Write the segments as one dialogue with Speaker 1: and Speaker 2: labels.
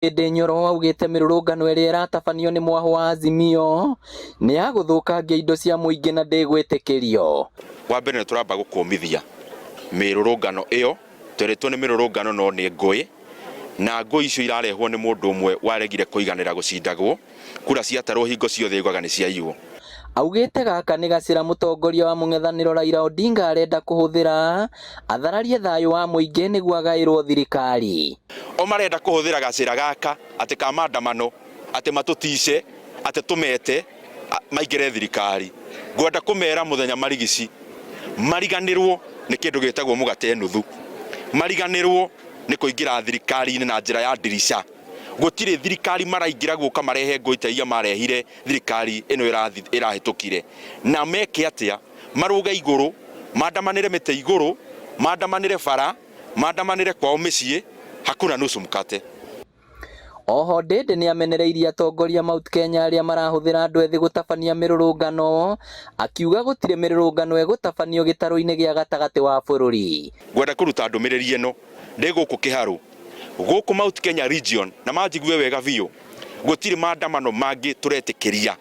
Speaker 1: Ndindi Nyoro augĩte mĩrũrũngano ĩrĩa ĩratabanio nĩ mwahũ wa Azimio nĩ ya gũthũkangia indo cia mũingĩ na ndĩgwĩtĩkĩrio.
Speaker 2: Wa mbere nĩ tũramba gũkũmithia mĩrũrũngano ĩyo, tweretwo nĩ mĩrũrũngano no nĩ ngũĩ, na ngũĩ icio irarehwo nĩ mũndũ ũmwe waregire kũiganĩra gũcindagwo, kura ciatarwo hingo ciothe augaga nĩ ciaiywo.
Speaker 1: Augĩte gaka nĩ gacĩra mũtongoria wa mũng'ethanĩro Raila Odinga arenda kũhũthĩra athararie thayũ wa mũingĩ nĩguo agaĩrwo thirikari.
Speaker 2: O marenda kũhũthĩra gacĩra gaka atĩ ka maandamano atĩ matũtice atĩ tũmete maingĩre thirikari. Ngwenda kũmera mũthenya marigici mariganĩrwo nĩ kĩndũ gĩtagwo mũgate nuthu, mariganĩrwo nĩ kũingĩra thirikari-inĩ na njĩra ya ndirica. Gũtirĩ thirikari maraingĩra gũka marehe ngũĩ ta iria marehire thirikari ĩno ĩrahĩtũkire. Na meke atĩa? Marũge igũrũ, maandamanĩre mĩtĩ igũrũ, maandamanĩre bara, maandamanĩre kwao mĩciĩ, hakuna nusu mkate.
Speaker 1: Oho Ndindi nĩamenereirie atongoria Mount Kenya arĩa marahũthĩra andũ ethĩ gũtabania mĩrũrũngano, akiuga gũtirĩ mĩrũrũngano ĩgũtabanio gĩtarũ-inĩ gĩa gatagatĩ wa bũrũri.
Speaker 2: Ngwenda kũruta ndũmĩrĩri ĩno ndĩ gũkũ Kĩharũ, gũkũ Mount Kenya region, na manjigue wega biũ, gũtirĩ maandamano mangĩ tũretĩkĩria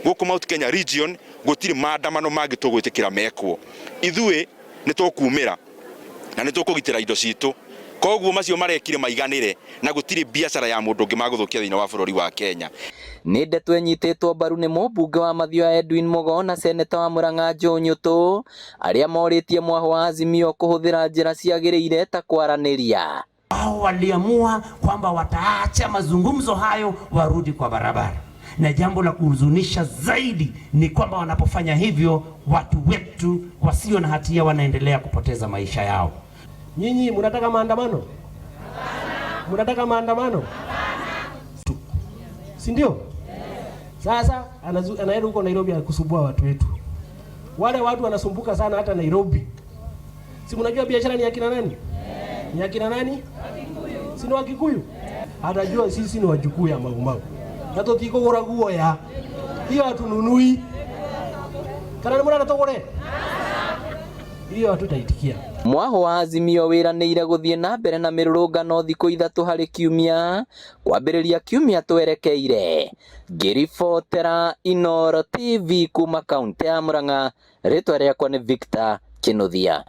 Speaker 2: gũkũ Mount Kenya region, gũtirĩ maandamano mangĩ tũgwĩtĩkĩra mekwo. Ithuĩ nĩ tũkumĩra na nĩ tũkũgitĩra indo citũ, koguo macio marekire maiganĩre na gũtirĩ biacara ya mũndũ ũngĩ magũthũkia thĩinĩ wa bũrũri wa Kenya.
Speaker 1: Nĩ ndeto ĩnyitĩtwo mbaru nĩ mũmbunge wa Mathioya Edwin Mugo na seneta wa Murang'a Joe Nyutu arĩa morĩtie mwahũ wa Azimio kũhũthĩra njĩra ciagĩrĩire ta kwaranĩria.
Speaker 3: Wao waliamua kwamba wataacha mazungumzo hayo warudi kwa barabara, na jambo la kuhuzunisha zaidi ni kwamba wanapofanya hivyo watu wetu wasio na hatia wanaendelea kupoteza maisha yao.
Speaker 4: Nyinyi mnataka maandamano? Mnataka maandamano? Si ndio? Sasa anaenda huko Nairobi akusumbua watu wetu. Wale watu wanasumbuka sana hata Nairobi. Si mnajua biashara ni akina nani? Ni akina nani? Si ni Wakikuyu? Atajua sisi ni wajukuu ya Mau Mau. Na tutikugura guoya. Hiyo hatununui. Kana nĩ mũrenda tũgũre? Hiyo hatutaitikia.
Speaker 1: Mwahũ wa Azimio wĩranĩire gũthiĩ na mbere na mĩrũrũngano thikũ ithatũ harĩ kiumia kwambĩrĩria kiumia twerekeire. Ngĩribotera Inooro TV kuma kaũntĩ ya Murang'a, rĩtwa rĩakwa nĩ Victor Kinuthia.